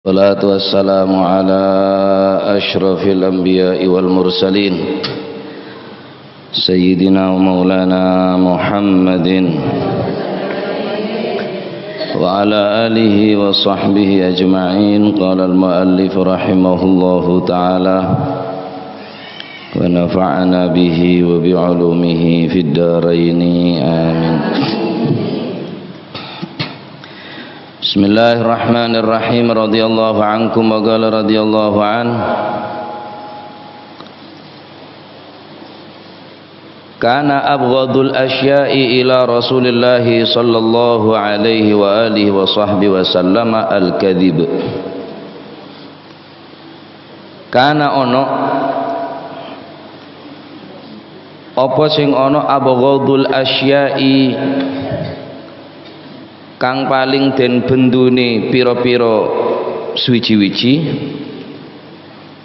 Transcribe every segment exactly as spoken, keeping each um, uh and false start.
Wassalatu wassalamu ala asyrafil anbiya'i wal mursalin, Sayyidina wa maulana Muhammadin wa ala alihi wa sahbihi ajma'in. Qala al-muallif rahimahullahu ta'ala, wa nafa'ana bihi wa bi ulumihi fid daraini. Amin. Bismillahirrahmanirrahim. Radhiyallahu ankum wa qala radhiyallahu an. Kana abghadul asya'i ila Rasulillahi sallallahu alaihi wa alihi wa sahbihi wa sallama al-kadhib. Kana ono, apa sing ono abghadul asya'i, kang paling den bendune pira-pira suwiji-wiji,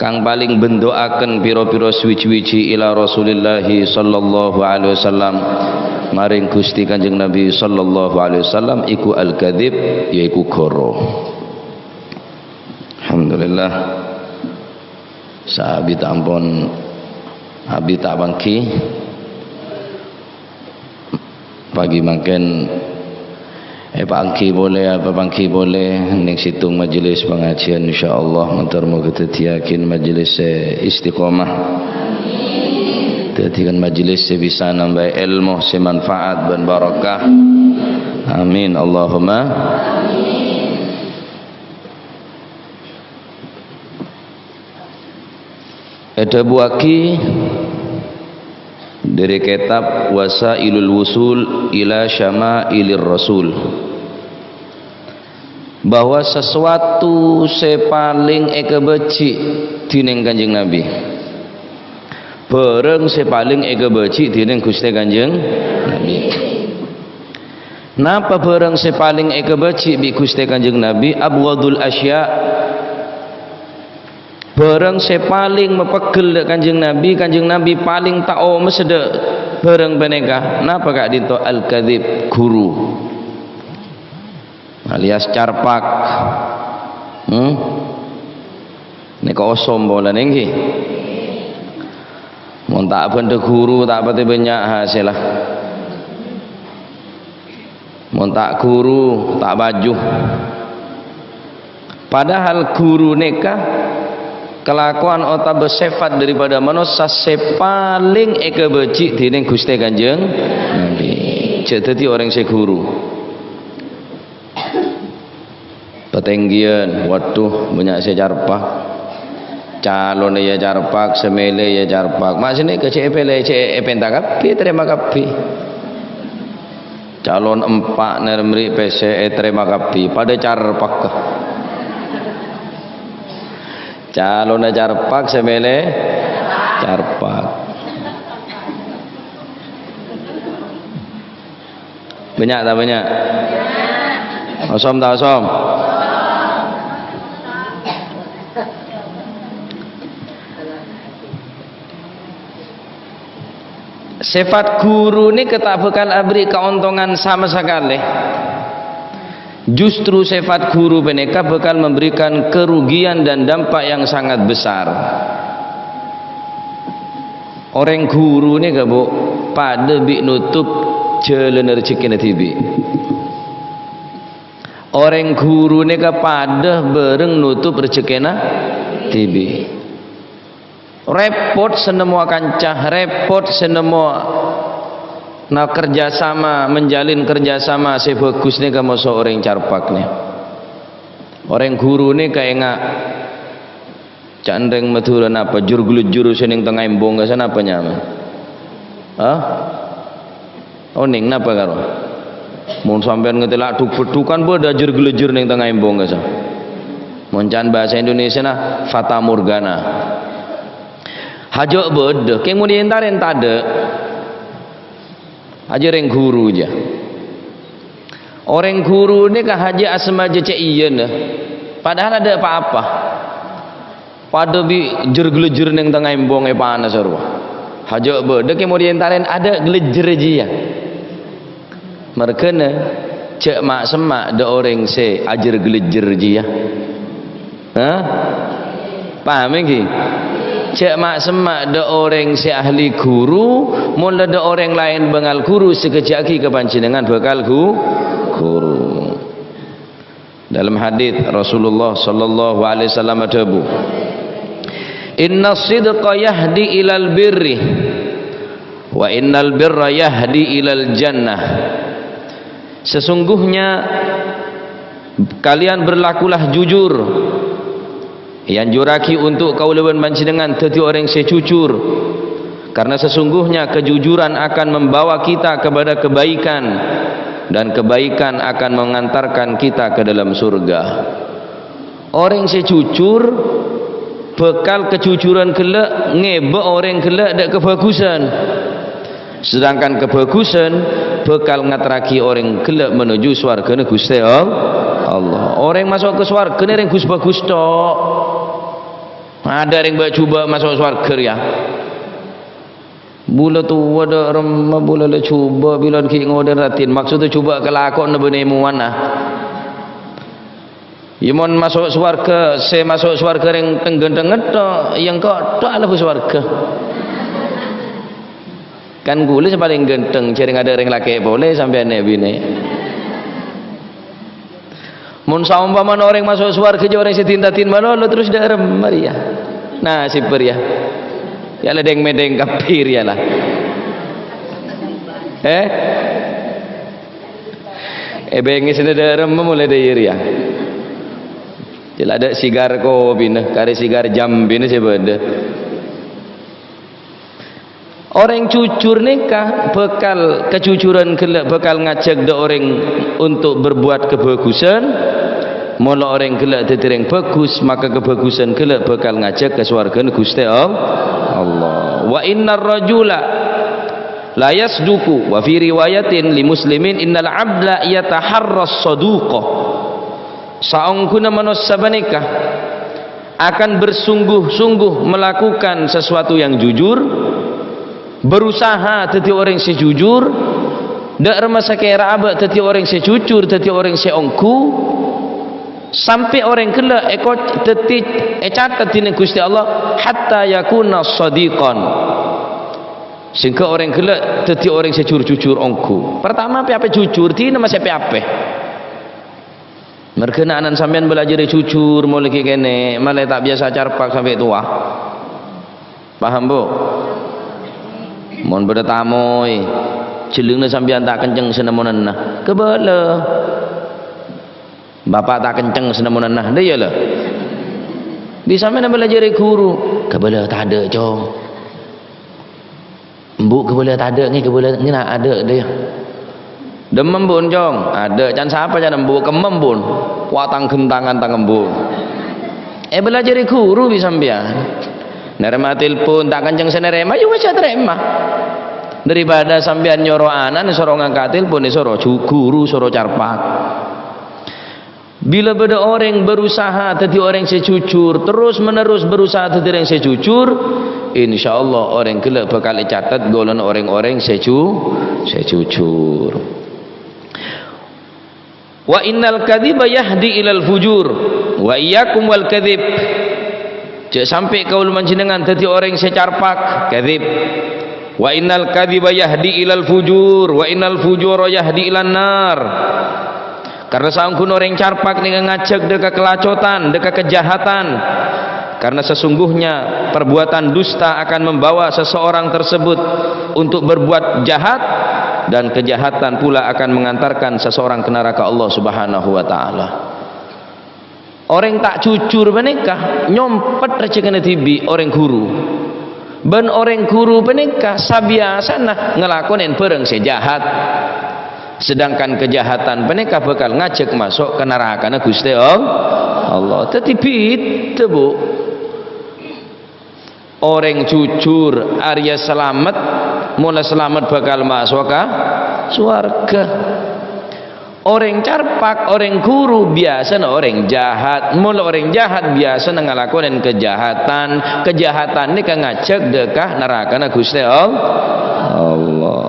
kang paling bendoaken pira-pira suwiji-wiji ila Rasulillahi sallallahu alaihi wasallam, maring Gusti Kanjeng Nabi sallallahu alaihi wasallam iku al-kadzib, yaiku ghâro. Alhamdulillah. Saabi ta' ampon, abi ta' pangghi. Pagi mangkèn èpangghi polè, apa pangghi polè neng sèttong majelis pangajian, insyaallah. Mandhâr moghâ dhâddhiyâghin majelis sè istiqomah. Dhâddhiyâghin majelis sè bisa nambâi èlmo sè manfaat bân barokah. Amin, Allahumma. Èdhâbuwâghi dhâri kètab Wasailul Wusul ila Syamailir Rasul, bahwa sasuwatu sè palèng èkabâji' dhinèng Kanjeng Nabi, bhârâng sè palèng èkabâji' dhinèng Ghustè Kanjeng Nabi. Napa bhârâng sè palèng èkabâji' bi' Ghustè Kanjeng Nabi? Abghadul asya'. Bhârâng sè palèng mapeggel dhâ' Kanjeng Nabi, Kanjeng Nabi palèng ta' omessa dhâ' bhârâng panèka. Napa ka'dinto? Al-kadzib, ghuru. Alias carpak. Hmm? Nèka osom polana, ènggi. Mon ta' bhândhâ ghuru, ta' patè bânnya' hasèlla. Mon ta' ghuru, ta' bâjâ. Padahal ghuru nèka kalakowan otabâ sèfat daripada manossa sè palèng èkabâji' dhinèng Ghustè Kanjeng Nabi. Jhâ' dhâddhi orèng sè ghuru. Patèngghiyân, waduh, bânnya' sè carpak. Calonna ya carpak, sè mèlè ya carpak. Ma' sè nèka jhâ' èpèlè, jhâ' èpènta kabbhi, ètarèma kabbhi. Calon empa' nèr mèri' pèssè ètarèma kabbhi, padâ carpak. Calonna carpak, sè mèlè carpak. Bânnya' ta' bânnya'? Osom ta' osom? Sèfat ghuru nèka ta' bhâkal aberri' kaontongan sama sakalè. Justru sèfat ghuru panèka bhâkal memberikan kerugian dan dampak yang sangat besar. Orèng ghuru nèka, Bu, padâ bi' notop jhâlânna rejekkèna dhibi'. Orèng ghuru nèka padâ bhâreng notop rejekkèna dhibi'. Rèpot sè nemmowa kanca, rèpot sè nemmowa na kerja sama, menjalin kerja sama sè bhâghus nèka moso orèng carpak nè. Orèng ghuru nèka enga'. Ca'na rèng Madhurâ napa? Jur-glejjur sè neng tengnga embong ka'issa' napa nyamana? Hah? Onèng napa karo? Mon sampèyan ngatèla' dhuk-beddhukan bâdâ jur-glejjur neng tengnga embong ka'issa'. Mon ca'na bhâsa Indonesiana, fatamorgana. Hajâ' bâdâ, kèng mon èentarè tadâ'. Hajâ' rèng ghuru jâ. Orèng ghuru nèka hajâ' asemmajâ cè' iyâna, padahal adâ' pa-apa. Padâ bi' jur-glejjur neng tengnga embong èpanassa rowa. Hajâ' bâdâ kèng mon èentarè adâ' glejjer jiyâ. Marghâna jâ' ma'-semma' dâ' orèng sè ajur-glejjer jiyâ. Hah? Paham ènggi? Jhâ' ma'-semma' dâ' orèng sè ahli ghuru, mon la dâ' orèng laèn bângal ghuru sè ghâjhâ'aghi ka panjhennengngan bhâkal ghu-, ghuru. Dalam hadits Rasulullah sallallahu alaihi wasallam adhâbu, "Inna sidqa yahdi ilal birri, wa innal birra yahdi ilal jannah." Sesungguhnya kalian berlakulah jujur. Èanjurraghi untuk kaulâ bân panjhennengngan dhâddhi orèng sè jujur, karena sesungguhnya kejujuran akan membawa kita kepada kebaikan, dan kebaikan akan mengantarkan kita ke dalam surga. Orèng sè jujur bhâkal kejujuran ghellâ' ngèbâ orèng ghellâ' dâ' kabhâghusân. Sedangkan kabhâghusân bhâkal ngaterraghi orèng ghellâ' manoju sowarghâna Ghustè All-, Allah. Orèng maso' ka sowarghâ nè rèng ghus-bhâghus tok. Adâ' rèng bâ'-jhubâ' maso' sowarghâ rèya. Bulâ towa dâ' remma, bulâ la jhubâ', bilân ghi' ngodâ raddhin. Maksodda jhubâ' kalakowanna bânnè mowana. Iyâ, mon maso' sowarghâ, sè maso' sowarghâ rèng teng-ghântengnga tok, iyâ engko' tok alebbhu sowarghâ. Kan kaulâ sè palèng ghânteng, jhâreng adâ' rèng lakè' polè sampèyan nè' binè'. Mon saompamana orèng maso' sowarghâ jhâ' orèng sè din-tadin malolo, terros dâ' remma rèya. Nasib rèya. Yâ la dèng-mèdèng kabbhi rèya la. Eh? Èbengngèsna dâ' remma molaè dâri rèya. Jhâ' la dâ' sigar kopina, karè sigar jambina sè bâdâ. Orèng jujur nèka bhâkal, kejujuran ghellâ' bhâkal ngajhâk dâ' orèng untuk berbuat kabhâghusân. Molo orèng ghellâ' dhâddhi rèng bhâghus, maka kabhâghusân ghellâ' bhâkal ngajhâk ka sowarghâna Ghustè All-, Allah. "Wa innar rajula la yasduqu," wa fi riwayatin li Muslimin, "innal abda yataharras saduqa." Saongghuna manossa panèka akan bersungguh-sungguh melakukan sesuatu yang jujur, berusaha dhâddhi orèng sè jujur, dâ' remma sakèra abâ' dhâddhi orèng sè jujur, dhâddhi orèng sè ongghu, sampè' orèng ghellâ' èko-, dhâddhi ècatet dhinèng Ghustè Allah, "hatta yakuna shadiqan." Sehingga orèng ghellâ' dhâddhi orèng sè jur-jujur ongghu. Pertama, pè-apè jujur, dina masè pè-apè. Merghâna ana'na sampèyan bâlâjhârâ jujur, molaè ghi' kènè', malaè ta' biyasa carpak sampè' towa. Paham, Bu? Mon bâdâ tamoy, jhellengna sampèyan ta' kenceng sè nemmonana. Kabâlâ. Bapa' ta' kenceng sè nemmonana. Dâ' iyâ, la. Bi' sampèyan bâlâjhârâ ghuru. Kabâlâ tadâ', Cong. Embu' kabâlâ tadâ' ngè, kabâlâ ngèna adâ' dâ iyâ. Dâ' emma embu'na, Cong? Adâ'. Can sapa can embu'? Kemma embu'na? Wah, tang-ghentangan tang embu'. Èbâlâjhârâ ghuru bi' sampèyan. Narèma telpon, ta' kenceng sè narèma, ya wis, jhâ' tarèma. Daripada sampèyan nyoro ana'na soro ngangka' telpon, èsoro ju-, ghuru, soro carpak. Bilâ bâdâ orèng berusaha dhâddhi orèng sè jujur, terros-menerros berusaha dhâddhi orèng sè jujur, insyaallah orèng ghellâ' bhâkal ècatet golongan orèng-orèng sè ju-, sè jujur. "Wa innal kadziba yahdi ilal fujur, wa iyyakum wal kadzib." Jhâ' sampè' kaulâ panjhennengngan dhâddhi orèng sè carpak, kadzib. "Wa innal kadziba yahdi ilal fujur, wa innal fujura yahdi ilan nar." Karena saongghuna orèng carpak nèka ngajhâk dâ' ka kalacotan, dâ' ka kejahatan. Karena sesungguhnya perbuatan dusta akan membawa seseorang tersebut untuk berbuat jahat, dan kejahatan pula akan mengantarkan seseorang ke neraka Allah Subhanahu wa Ta'ala. Orèng ta' jujur panèka nyompet rejhekkèna dhibi' orèng ghuru. Bân orèng ghuru panèka sabiyasana ngalakonè bhârâng sè jahat. Sedangkan kejahatan panèka bhâkal ngajhâk maso' ka narakana Ghustè All-, Allah. Dhâddhi bhidhâ, Bu. Orèng jujur arèya salamet, mon la salamet bhâkal maso' ka sowarghâ. Orèng carpak, orèng ghuru, biyasana orèng jahat. Mon la orèng jahat, biyasana ngalakonè kejahatan. Kejahatan nèka ngajhâk dâ' ka narakana Ghustè All-, Allah.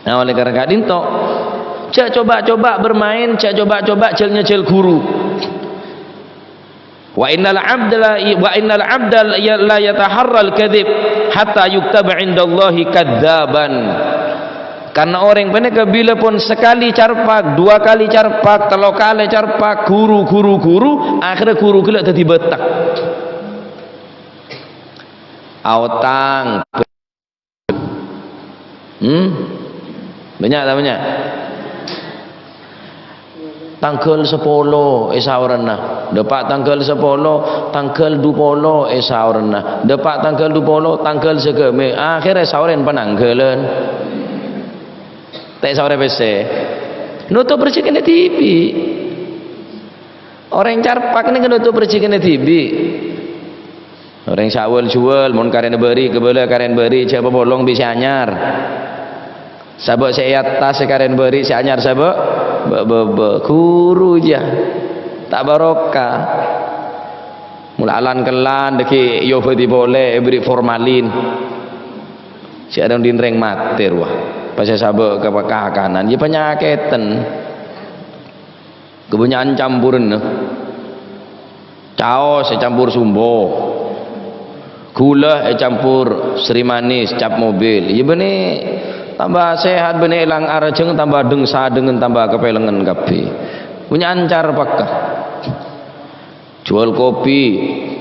Nah, oleh karena ka'dinto, jhâ' coba-coba bermain, jhâ' coba-coba jhâl-nyajhâl ghuru. Wa innal abda la, wa innal abda la yataharral kadzib hatta yuktaba indallahi kadzaban. Karena orèng panèka bilâ pon sakalè carpak, dua kalè carpak, tello kalè carpak, ghuru, ghuru, ghuru, akhèrra ghuru ghellâ' dhâddhi bâtèk. Aotang. Hmm? Bânnya' ta' bânnya'? Tangghâl sapolo èsaorana. Dâpa' tangghâl sapolo, tangghâl dupolo èsaorana. Dâpa' tangghâl dupolo, tangghâl saghâmè. Akhèrra èsaorè panangghâlân. Ta' èsaorè pèssè. Notop rejhekkèna dhibi'. Orèng carpak nèka notop rejhekkèna dhibi'. Orèng Syawal juwâl, mon karèna bâri' kabâlâ karèna bâri' jhâ' papolong bi' sè anyar. Sabâ' sè è attas sè karèna bâri' sè anyar sabâ', bâ-, bâ-, bâ-, ghuru jiyâ. Ta' barokah. Mola lan-kellan dhâggi' èobâdhi polè, èberri' formalin. Sè arèng dhinrèng matè rowa. Pas sabâ' ka pakakanan, yâ panyakèdhân. Kabânnya'an camporanna. Caos ècampor sumbo. Ghulâ ècampor sri manis, cap mobil. Yâ bânnè tamba sehat, bânnè èlang arjheng, tamba dheng-sadhengngan, tamba kapèlengngan kabbhi. Bânnya'an carpakka. Juwâl kopi,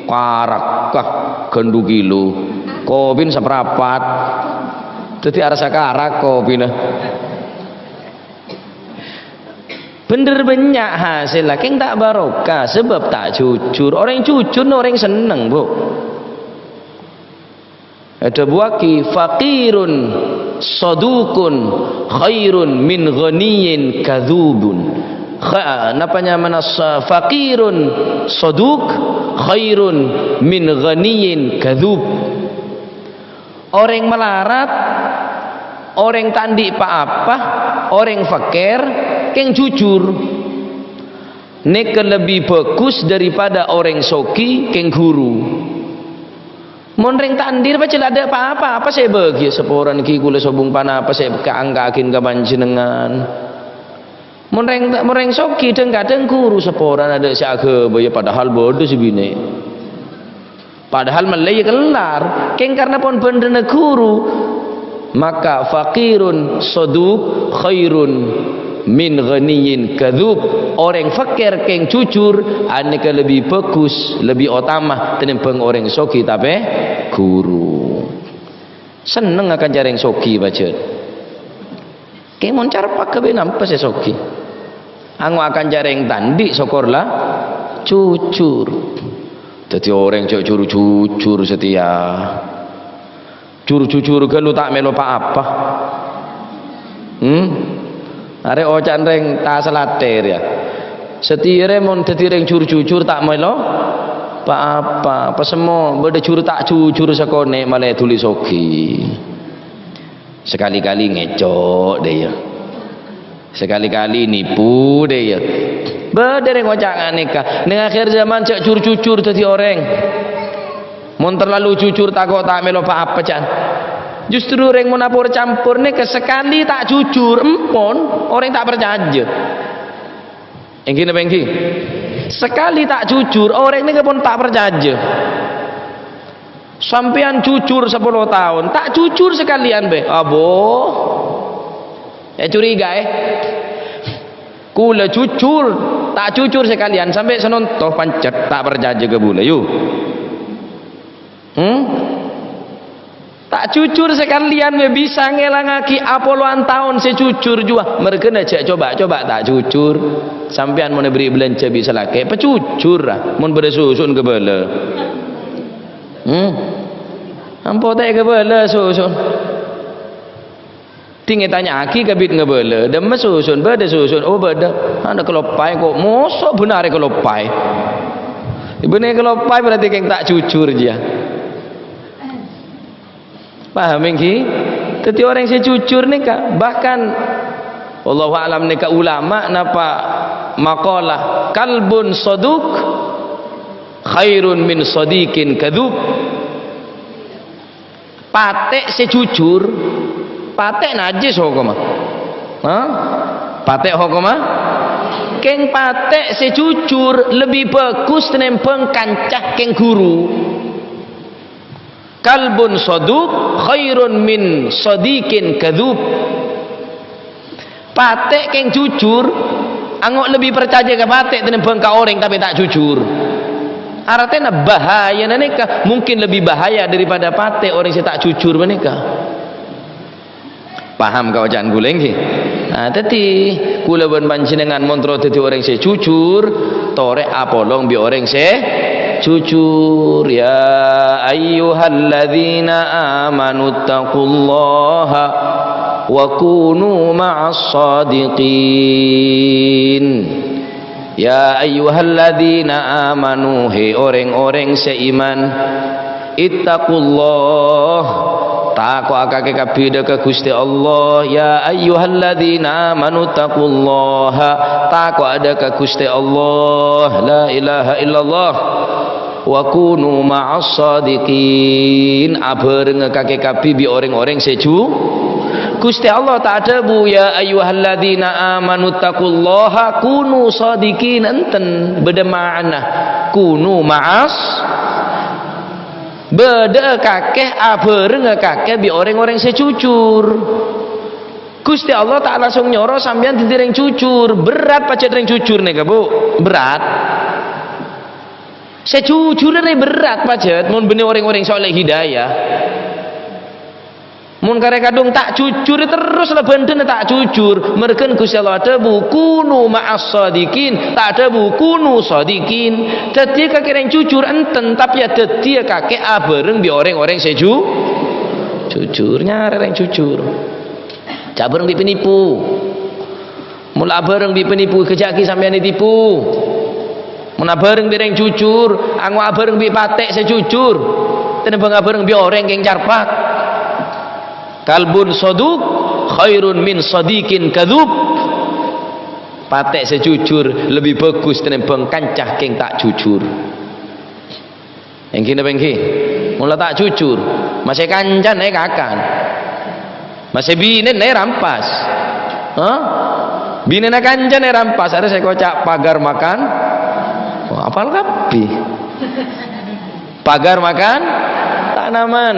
karakka, ghândhu kilo. Kopina saparapat. Dhâddhi arassa karak kopina. Bhender bânnya' hasèlla, kèng ta' barokah, sabâb ta' jujur. Orèng jujur orèng senneng, Bu. Èdhâbuwâghi, "Faqirun shadukun khairun min ghaniyyin kadzubun." Kha-, napa nyamana sa-, faqirun shaduk khairun min ghaniyyin kadzub. Orèng malarat, orèng ta' andi' pa-apa, orèng fakèr, kèng jujur. Nèka lebbi bhâghus daripada orèng soghi kèng ghuru. Mon rèng ta' andi' pajhât la adâ' pa-apa, apa sè èbâghi? Saporana ghi kaulâ sobung ponapa sè kaangka'aghin ka panjhennengngan. Mon rèng, mon rèng soghi dhâng-kadhâng ghuru, saporana adâ' sè aghâbâyâ, padahal bâdâ sè binè'. Padahal mellè yâ kellar, kèng karna pon bhândhâna ghuru, maka faqirun shaduk khairun min ghaniyyin kadzub. Orèng fakèr kèng jujur, anèka lebbi bhâghus, lebbi otama tènèmbhâng orèng soghi tapè ghuru. Senneng akanca rèng soghi, pajhât. Kèng mon carpakka bi' napa sè soghi? Ango' akanca rèng ta' andi', sokor la jujur. Dhâddhi orèng jhâ' jur-jujur satèya. Jur-jujur ghâllu ta' mèlo pa-apa. Hmm? Arè oca'na rèng ta' salater, yâ. Satèya rè mon dhâddhi rèng jur-jujur ta' mèlo pa-apa. Pasemmo bâdâ jur ta' jujur sakonè' malè dhuli soghi. Sakali-kali ngèco', dâ' iyâ. Sakali-kali nipu, dâ' iyâ. Bâdâ rèng oca' nganèka. Neng akhir zaman jhâ' jur-jujur dhâddhi orèng. Mon terlalu jujur, tako' ta' mèlo pa-apa, can. Justru rèng mon apor-campor nèka sakali ta' jujur, empon, orèng ta' parcajâ. Èngghi napa èngghi? Sakali ta' jujur, orèng nèka pon ta' parcajâ. Sampèyan jujur sapolo taon, ta' jujur sakalèyan bhâi. Abo. Ècurigaè. Kaulâ jujur, ta' jujur sakalèyan, sampè' sanonto pancet ta' parcajâ ka bulâ, yu. Hmm? Ta' jujur sakalèyan bhâi bisa ngèlangaghi apolowan taon sè jujur jiyâ. Marghâna jhâ' coba-coba ta' jujur. Sampèyan mon èberri' bâlânjhâ bi' sè lakè', pajujur, ah, mon bâdâ soson kabâlâ. Hmm? Ampo ta' èkabâlâ soson. Ding ètanya'aghi ka bit ngabâlâ, "Dâmma soson? Bâdâ soson?" "Oh, bâdâ." "Ana' kaloppaè ko'." "Moso' bân arè kaloppaè?" Bânnè kaloppaè berarti kèng ta' jujur jiyâ. Paham, èngghi? Dhâddhi orèng sè jujur nèka, bahkan, wallahu a'lam, nèka ulama napa maqalah, "Qalbun shaduk khairun min shadiqin kadzub." Patè' sè jujur, patè' najis hokomma. Hah? Patè' hokomma? Kèng patè' sè jujur lebbi bhâghus tènèmbhâng kanca kèng ghuru. Qalbun saduq khairun min sadiqin kadzub. Patè' kèng jujur, ango' lebbi parcajâ ka patè' tènèmbhâng ka orèng tapè ta' jujur. Artèna bahayana nèka mungkin lebbi bahaya daripada patè' orèng sè ta' jujur panèka. Paham kaoca'an kaulâ, èngghi? Nah, dhâddhi, kaulâ bân panjhennengngan mon terro dhâddhi orèng sè jujur, torè apolong bi' orèng sè jujur. "Ya ayyuhalladzina amanuttaqullaha wa kunu ma'as shadiqin." "Ya ayyuhalladzina amanu, he orèng-orèng sè iman, ittaqullah, tako'a kakè kabbhi dâ' ka Ghustè Allah. Ya ayyuhalladzina amanu, taqullaha, tako'a dâ' ka Ghustè Allah. La ilaha illallah. Wa kunu ma'as shadiqin, abhârengnga kakè kabbhi bi' orèng-orèng sè ju-," Ghustè Allah ta' adhâbu, "Ya ayyuhalladzina amanu taqullaha kunu shadiqin." Enten, bâdâ ma'ana. Kunu ma'as, bâdâ'â kakè, abhârengnga kakè bi' orèng-orèng sè jujur. Ghustè Allah ta' langsung nyoro sampèyan dhâddhi orèng jujur. Berat pajhât orèng jujur nèka, Bu. Berat. Sè jujur rè berat pajhât mon bânnè orèng-orèng sè ollè hidayah. Mon karè kadhung ta' jujur, terros la bhândhâna ta' jujur. Merghâna Ghustè Allah adhâbu, "Kunu ma'as shadiqin", ta' adhâbu, "Kunu shadiqin." Dhâddhi kakè orèng jujur enten, tapè ya dhâddhiyâ kakè abhâreng bi' orèng-orèng sè ju-, jujur. Nyarè orèng jujur. Jhâ' abhâreng bi' penipu. Mon la abhâreng bi' penipu, ghâjâ'aghi sampèyan ètipu. Mon abhâreng bi' orèng jujur, ango' abhâreng bi' patè' sè jujur. Tènèmbhâng abhâreng bi' orèng kèng carpak. "Qalbun saduq khairun min shadiqin kadzub." Patè' sè jujur lebbi bhâghus tènèmbhâng kanca kèng ta' jujur. Èngghi napa èngghi? Mon la ta' jujur, masè kancana èkakan. Masè binèna èrampas. Hah? Binèna kancana èrampas, arè sè èkoca' pagar makan. Oh, apal kabbhi. Pagar makan tanaman.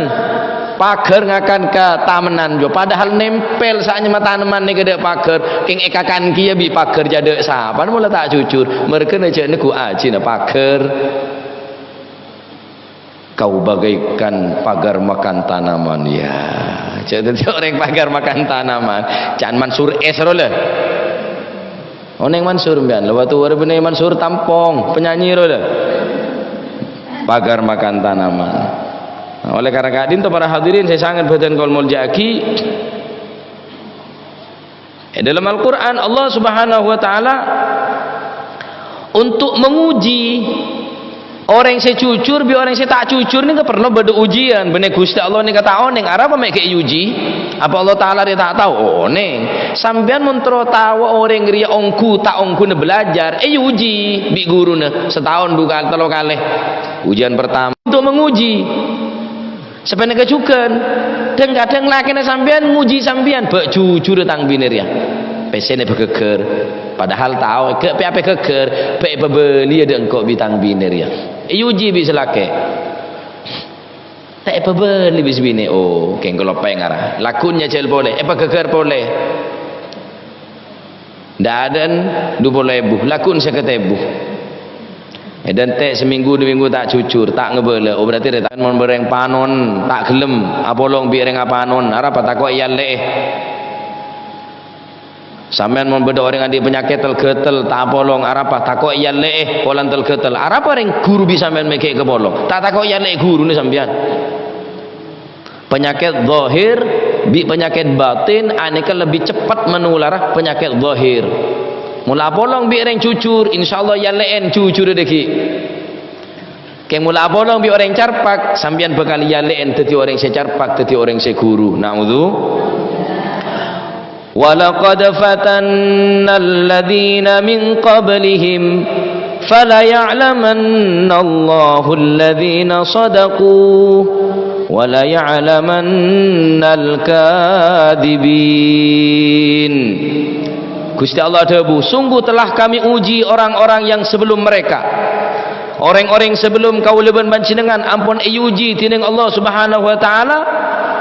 Pagar ngakan ka tamennan jâ. Padahal nèmpèl saèngghâ tanaman nèka dâ' pagar. Kèng èkakan kèya bi' pagar jâ dâ' sapa, mon la ta' jujur. Merghâna jâ' neggu' ajina pagar. Kau bagaikan pagar makan tanaman, ya. Jâ' dhâddhi orèng pagar makan tanaman. Can Mansur S ro la. Onèng Mansur sampèyan, la bâto arè bânnè Mansur Tampong, penyanyi ro la. Pagar makan tanaman. Nah, oleh karena ka'dinto para hadirin sè sanget bhâdhân kaulâ molja'aghi, È dâlem Al-Qur'an, Allah Subhanahu wa Ta'ala untuk menguji orèng sè jujur bi' orèng sè ta' jujur nèka parlo bâdâ ujian. Bânnè Ghustè Allah nèka ta' onèng, arapa mè' ghi' èuji? Apa Allah Ta'ala rèya ta' tao? Onèng. Sampèyan mon terro tao orèng rèya ongghu ta' ongghuna belajar, èuji bi' ghuruna sataon du kal-, tello kalè. Ujian pertama untuk menguji. Sapanèka jhughân, dhâng-kadhâng lakèna sampèyan nguji sampèyan, "Bâ' jujur tang binè rèya. Pèssèna bâ' ghâggâr." Padahal tao, "Ghâ' pè-apè ghâggâr, bâ' èpabâliyâ dâ' engko' bi' tang binè rèya." Èuji bi' sè lakè'. Ta' èpabâli bi' sè binè', "Oh, kèng kalopèng ara." Laghuna nyajhâl polè, èpaghâggâr polè. Dâ'-adâ'ân du polo èbu, laghuna sèket èbu. È dântè' samènggu, du mènggu ta' jujur, ta' ngabâlâ. Oh, berarti rè-, mon bâreng panon, ta' ghellem apolong bi' rèng apanon, arapa tako' èyallè'è. Sampèyan mon bâdâ orèng andi' panyakèt tel-ghâtel, ta' apolong, arapa tako' èyallè'è, polana tel-ghâtel. Arapa rèng ghuru bi' sampèyan mè' ghi' kapolong? Ta' tako' èyallè'è ghuruna sampèyan. Panyakèt zahir bi' panyakèt batin anèka lebbi ceppet manulara panyakèt zahir. Mon la apolong bi' orèng jujur, insyaallah èyallè'èn jujurra dâggi'. Kèng mon la apolong bi' orèng carpak, sampèyan bhâkal èyallè'èn dâddi orèng sè carpak, dâddi orèng sè ghuru. Na'udzu. "Wa laqad fatanna alladhina min qablihim, fala ya'lamanna Allahu alladhina shadaqu, wa la ya'lamanna al-kadhibin." Gusti Allah adhâbu, "Sungguh telah Kami uji orang-orang yang sebelum mereka." Orèng-orèng sabellum kaulâ bân panjhennengngan ampon èuji dhinèng Allah Subhanahu wa Ta'ala,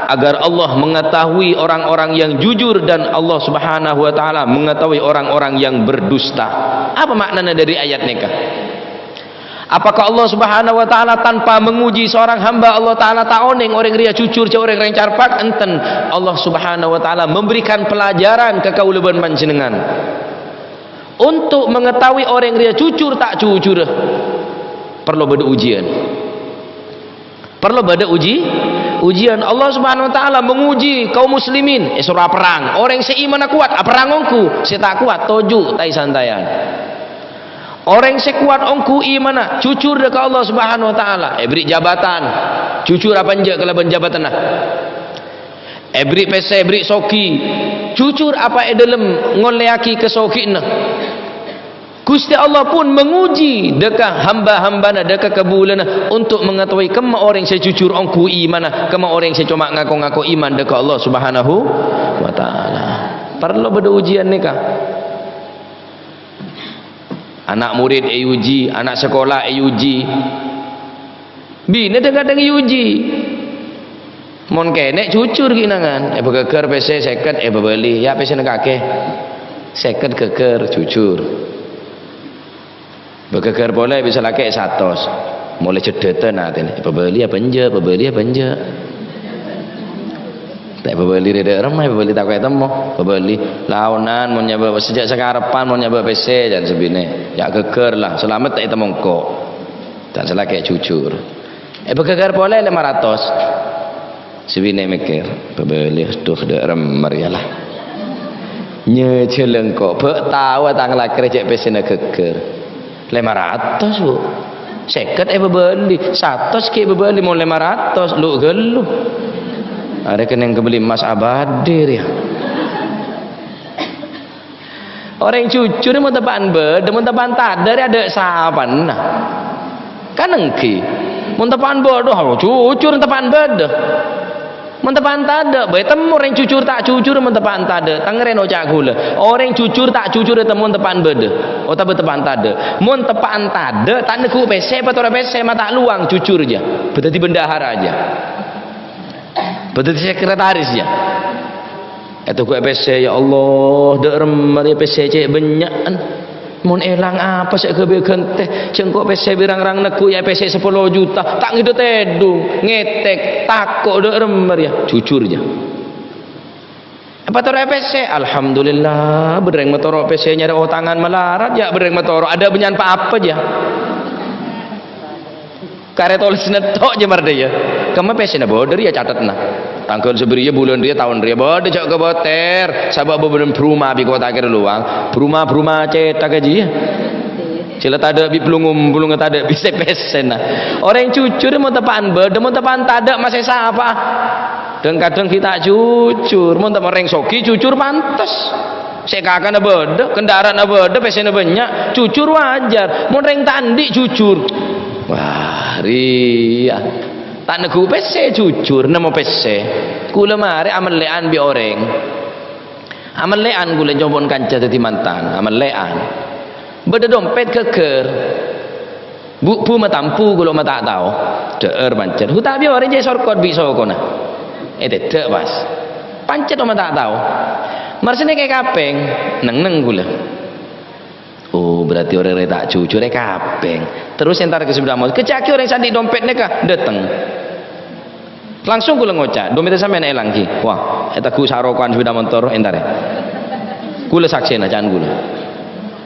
agar Allah mengetahui orang-orang yang jujur dan Allah Subhanahu wa Ta'ala mengetahui orang-orang yang berdusta. Apa maknana dhâri ayat nèka? Apakah Allah Subhanahu wa Ta'ala tanpa menguji seorang hamba Allah Ta'ala ta' onèng orèng rèya jujur jhâ' orèng rèng carpak? Enten. Allah Subhanahu wa Ta'ala memberikan pelajaran ka kaulâ bân panjhennengngan. Untuk mengetahui orèng rèya jujur ta' jujur, parlo bâdâ ujian. Parlo bâdâ uji, ujian. Allah Subhanahu wa Ta'ala menguji kaum muslimin, èsoro aperrang. Orèng sè imanna kowat, aperrang ongghu. Sè ta' kowat, toju' tai-santaiyan. Orèng sè kowat ongghu imanna, jujur dhâ' ka Allah Subhanahu wa Ta'ala. Èberri' jabatan, jujur apa enjâ' kalabân jabatanna. Èberri' pèssè, èberri' sogi, jujur apa è dhâlem ngollèyaghi kasogi'anna. Gusti Allah pun menguji dhâ' ka hamba-hambana, dhâ' ka kabulâna, untuk mengetahui kemma orèng sè jujur ongghu imanna, kemma orèng sè coma ngako-ngako iman dhâ' ka Allah Subhanahu wa Ta'ala. Parlo bâdâ ujian nèka. Ana' morèd èuji, ana' sakola èuji. Binè dhâng-kadhâng èuji. Mon kènè' jujur ghi' nangan, èbâghâghâr pèssè sèket, èbâbâli, ya pèssèna kakè. Sèket ghâghâr, jujur. Bâghâghâr polè bisa lakè' satos. Molaè jeddhâtân atèna, èbâbâli apa enjâ', bâbâli apa enjâ'. Ta' èbâbâli rè dhâ' remma, èbâbâli tako' ètemmo, bâbâli. Laonan mon nyabâ', sajjhâ' sakarebbhân mon nyabâ' pèssè, jhân sè binè. Ya ghâghâr la, salamet ta' ètemmo engko'. Jhân sè lakè' jujur. Èbâghâghâr polè lèma ratos. Sè binè mèkkèr, "Bâbâli, aduh, dhâ' remma rèya la." Nyajhâlâ engko', bâ' taowa tang lakè rè cè' pèssèna ghâghâr. Lèma ratos, Bu. Sèket èbâbâli, satos ghi' èbâbâli, mon lèma ratos, lu-ghâllu. Arè kennèng kabelli emmas abadhi rèya. Orèng jujur mon teppa'an bâdâ, mon teppa'an tadâ' rè adâ' sapana. Kan èngghi. Mon teppa'an bâdâ, jujur teppa'an bâdâ. Mon teppa'an tadâ', bâ ètemmo orèng jujur ta' jujur mon teppa'an tadâ'. Tangèrè oca' ghulâ. Orèng jujur ta' jujur ètemmo mon teppa'an bâdâ. Otabâ teppa'an tadâ'. Mon teppa'an tadâ', ta' neggu' pèssè, patora pèssè, mata luang, jujur jâ. Bâdâddhi bendahara jâ. Bâdâddhi sekretaris jâ. Ètogu'è pèssè, "Ya Allah, dhâ' remma rèya pèssè cè' bânnya'an. Mon èlang apa sè èghâbây ghântè? Sèngko' pèssè bi' rang-rang neggu' ya pèssè sapolo juta. Ta' ngèdhâ tèdung, ngètèk, tako' dhâ' remma rèya." Jujur jâ. Apa torè pèssè? "Alhamdulillah, bâdâ rèng matoro' pèssè nyarè otangan malarat, ya bâdâ rèng matoro'. Adâ' bânnya'an pa-apa, jâ." Karè tolèsna tok jâ mardhâjâ. Kemma pèssèna bâdâ rèya catetna. Tangghâl sabâriyâ, bulân rèya, taon rèya bâdâ jâ' kabâtèr. Sabâb bâbâna bârumah bi' kota kèra lowang. Bârumah-bârumah cèthak jiyâ. Sè la tadâ' bi' pèlungum, pèlunga tadâ' bi' sè pèssèna. Orèng jujur mon teppa'an bâdâ, mon teppa'an tadâ' masè sapa? Dhâng-kadhâng ghi' ta' jujur. Mon teppa'an orèng soghi jujur pantes. Sè kakana bâdâ, kendara'anna bâdâ, pèssèna bânnya', jujur wajar. Mon rèng ta' andi' jujur, wah, rèya. Ta' neggu' pèssè jujur, nemmo pèssè. Kulâ marè amellè'an bi' orèng. Amellè'an kulâ nyo'on kanca dâddhi mantan, amellè'an. Bâdâ dompèt ghâghâr. Bu, bu, matampu, kulâ ma' ta' tao. Dhâ'âr pancèt. Hu, ta' bi' orèng jâ' èsorkot bi' sokona. Ètèdâ' pas. Pancèt ma' ta' tao. Marsèna kè kapèng, neng-neng kulâ. Oh, berarti orèng rè ta' jujur è kapèng. Terros èntar ka sepeda motor. Kèca'aghi orèng sè andi' dompèt nèka dâteng. Langsung kulâ ngoca', "Dompètta sampèyan èlang, ghi." Wah, ètegghu' sarokowan sepeda motor, èntarè. Kulâ saksèna, ca'na kulâ.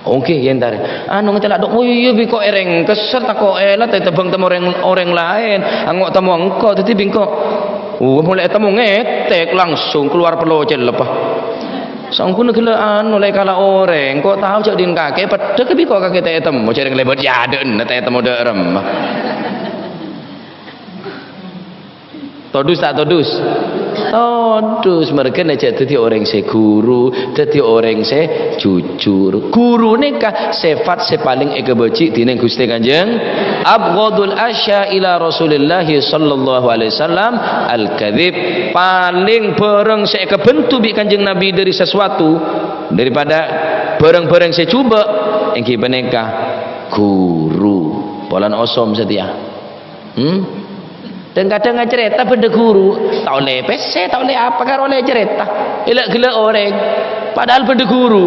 Oke, yâ èntarè. Anu, ngècèla' dok, "Oh iyâ, bi' kok èrèng kèsèr, tako' èlat, ètèbâng temmo orèng, orèng laèn, ango' temmo engko', dâddhi bi' engko'." Oh, molaè ètemmo ngètèk, langsung kalowar pello cellep, ah. Sangghuna ghellâ' anu, la èkala' orèng, ko' tao jâ' dhin kakè, peddhâ bi' ko' kakè ta' ètemmo, jhâreng lèbât è adâ'na ta' ètemmo dhâ' remma. Todus ta' todus? Todus, mergana jhâ' dhâddhi orèng sè ghuru, dhâddhi orèng sè jujur. Ghuru nèka sèfat sè palèng èkabâji' dhinèng Ghustè Kanjeng. "Abghadul asya ila Rasulillahi sallallahu alaihi wasallam al-kadzib." Palèng bhârâng sè èkabhendhu bi' Kanjeng Nabi dhâri sesuatu, daripada bhârâng-bhârâng sè jhubâ', èngghi panèka ghuru. Polana osom satèya. Hmm? Dhâng-kadhâng acarèta bhândhâ ghuru, ta' ollè pèssè, ta' ollè apa, karè ollè carèta. Ghellâ'-ghellâ' orèng. Padahal bhândhâ ghuru.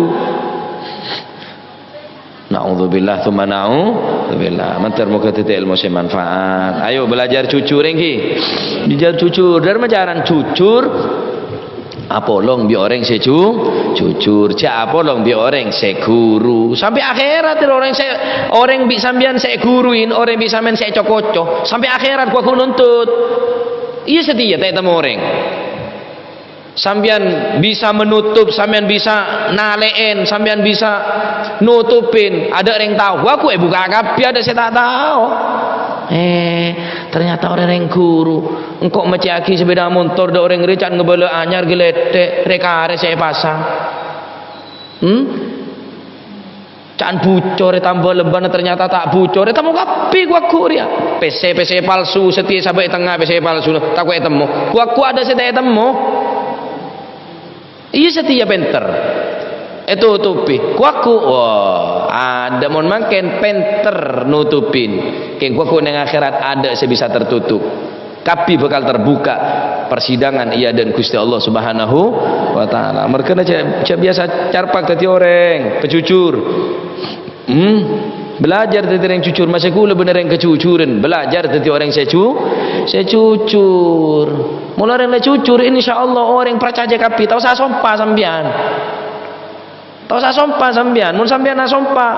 Na'udzubillah, tsumma na'udzubillah. Mandhâr moghâ dhâddhi èlmo sè manfaat. Ayo belajar jujur, èngghi. Belajar jujur. Dhâri macaran jujur. Apolong bi' orèng sè ju-, jujur, jhâ' apolong bi' orèng sè ghuru. Sampè' akhèrat, orèng sè, orèng bi' sampèyan sè èghuruin, orèng bi' sampèyan sè èco-koco, sampè' akhèrat ghu-, ghu nuntut. Iyâ satèya ta' ètemmo orèng. Sampèyan bisa menutup, sampèyan bisa nalè'èn, sampèyan bisa nutupin. Adâ' rèng tao, ghu-, ghu èbukka' kabbhi, adâ' sè ta' tao. Eh, ternyata orèng-orèng ghuru. Engko' maccè'aghi sepeda montor dâ' orèng rè can ngabâlâ anyar ghelètè' rè-karè sè èpasang. Hmm? Can bucor ètamba lembana ternyata ta' bucor. Ètemmo kabbhi ghu-, ghu rèya. Pèssè, pèssè palsu, satèya sabâ' è tengnga pèssè palsu, tako' ètemmo. Ghu-, ghu adâ' sè ta' ètemmo. Iyâ satèya pènter. Ètotobhi. Ghu-, ghu, wah, adâ' mon mangkèn pènter notobhin. Kèng ghu-, ghu neng akhèrat adâ' sè bisa tertutup. Kabbhi bhâkal terbuka persidangan è adâ'na Ghustè Allah Subhanahu wa Ta'ala. Mergana jhâ', jhâ' biyasa carpak dhâddhi orèng, pajujur. Hmm? Belajar dhâddhi orèng jujur, masè ghulâ bânnè orèng kajujuran. Belajar dhâddhi orèng sè ju-, sè jujur. Mola orèng la jujur, insyaallah orèng parcajâ kabbhi. Ta' osa sompa sampèyan. Ta' osa sompa sampèyan. Mon sampèyan asompa,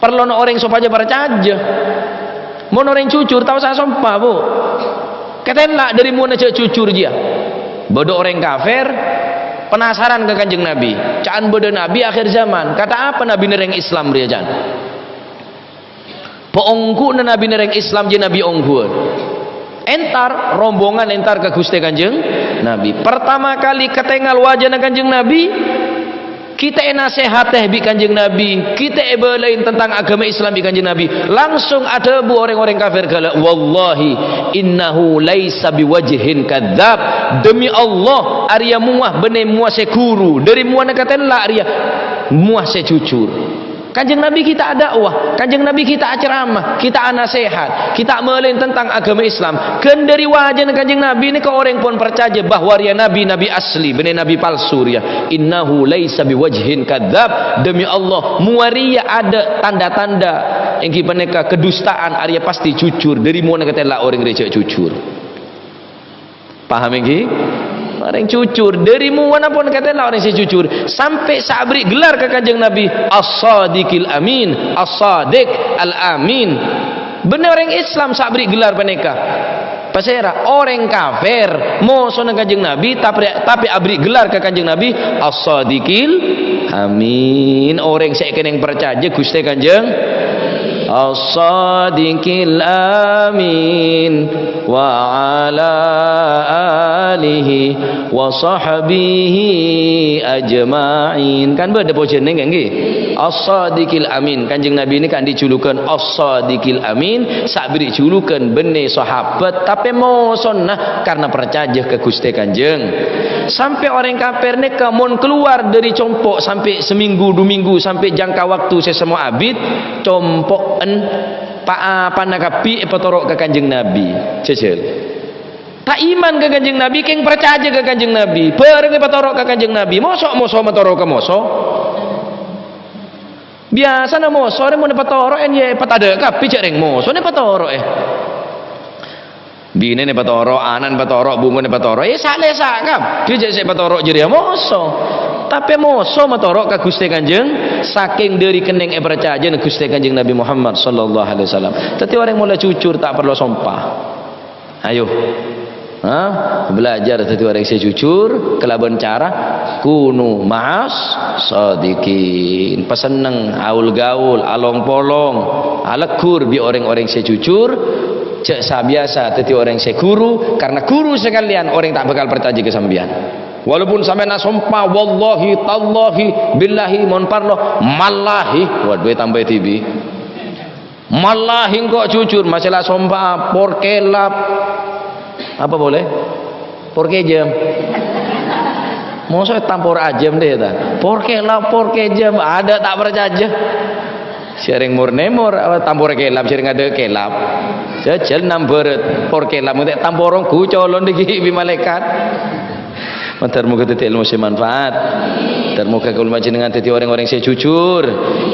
parlona orèng sopajâ parcajâ. Mon orèng jujur, ta' osa sompa, Bu. Katèla' dhâri mowana jhâ' jujur jiyâ. Bâdâ orèng kafir penasaran ka Kanjeng Nabi. Ca'na bâdâ nabi akhir zaman. Kata apa nabina rèng Islam rèya, ca'na? Paongghu'na nabina rèng Islam jiyâ nabi ongghuwân. Entar, rombongan entar ka Ghustè Kanjeng Nabi. Pertama kali katèngal wajana Kanjeng Nabi, ghita' ènasèhatè bi' Kanjeng Nabi, ghita' èbâlâi tentang aghâma Islam bi' Kanjeng Nabi. Langsung adhâbu orèng-orèng kafir ghellâ', "Wallahi innahu laisa biwajhin kadzdzab." Demi Allah, arèya mowa bânnè mowa sè ghuru. Dhâri mowana katèla' rèya mowa sè jujur. Kanjeng Nabi ghita' adakwa, Kanjeng Nabi ghita' acaramah, ghita' anasèhat, ghita' malèn tentang aghâma Islam. Ghân dhâri wajana Kanjeng Nabi nèka orèng pon parcajâ bahwa rèya nabi, nabi asli, bânnè nabi palsu rèya. "Innahu laisa biwajhin kadzdzab." Demi Allah, mowa rèya adâ' tanda-tanda, èngghi panèka kedustaan, arèya pastè jujur. Dhâri mowana katèla' orèng rèya jhâ' jujur. Paham èngghi? Orèng jujur. Dhâri mowana pon katèla' orèng sè jujur. Sampè' sè abri' gellar ka Kanjeng Nabi, As-Shadiqil Amin. As-Shadiq Al-Amin. Bânnè orèng Islam sè abri' gellar panèka. Pasèra? Orèng kafir, mosona Kanjeng Nabi, tapè, tapè abri' gellar ka Kanjeng Nabi, As-Shadiqil Amin. Orèng sè èkennèng parcajâ Ghustè Kanjeng As-Shadiqil Amin wa ala alihi wa sahbihi ajma'in. Kan bâdâ pojhâna, èngghi? As-Shadiqil Amin. Kanjeng Nabi nèka andi' julukan As-Shadiqil Amin, sè abri' julukan bânnè sahabat, tapè mosona karna parcajâ ka Ghustè Kanjeng. Sampè' orèng kafir nèka mon kalowar dhâri compo' sampè' samènggu, du mènggu, sampè' jangka waktu sè semmo abit, compo'en pa-apana kabbhi èpatoro' ka Kanjeng Nabi. Jhâjhâl. Ta' iman ka Kanjeng Nabi, kèng parcajâ ka Kanjeng Nabi. Bhârâng èpatoro' ka Kanjeng Nabi. Moso, moso matoro' ka moso. Biyasana moso rè mon èpatoro'è, yâ, èpatadâ' kabbhi jhâ' rèng mosona èpatoro'è. Binèna èpatoro', ana'na èpatoro', bungkona èpatoro'. Yâ, salèsa kabbhi jhâ' sè èpatoro' jârèya moso. Tapè moso matoro' ka Ghustè Kanjeng, sakèng dhâri kennèng èparcajâna Ghustè Kanjeng Nabi Muhammad sallallahu alaihi wasallam. Dhâddhi orèng mola jujur ta' parlo sompa. Ayo. Ha? Belajar dhâddhi orèng sè jujur kalabân cara kunu ma'as shadiqin. Pasenneng, aul-gaul, along-polong, aleggur bi' orèng-orèng sè jujur. Jhâ' sabiyasa dhâddhi orèng sè ghuru, karna ghuru sakalèyan orèng ta' bhâkal parcajâ ka sampèyan. Walaupun sampèyan asompa, "Wallahi, tallahi, billahi, mon parlo, mallahi," waduh, ètambâi dhibi'. "Mallahi engko' jujur," masè la sompa, "Por kelap." Apa polè? "Por kejam." Mosok ètampor ajâm dhâ' ta? "Por kelap, por kejam." Adâ' ta' parcajâ. Sèrèng mor-nèmor, apa tampor kelap, sèrèng adâ' kelap. Jhâjhâl nambârât, por kelap, nganti' tamporong ghu colon dhâggi' bi' malaèkat. Mandhâr moghâ dhâddhi èlmo sè manfaat. Mandhâr moghâ kaulâ panjhennengngan dhâddhi orèng-orèng sè jujur.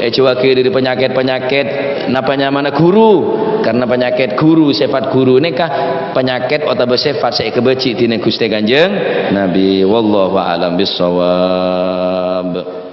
Èjhâuwaghi dhâri panyakèt-panyakèt napa nyamana ghuru. Karna panyakèt ghuru, sèfat ghuru nèka panyakèt otabâ sèfat sè èkabâji' dhinèng Ghustè Kanjeng Nabi. Wallahu a'lam bissawab.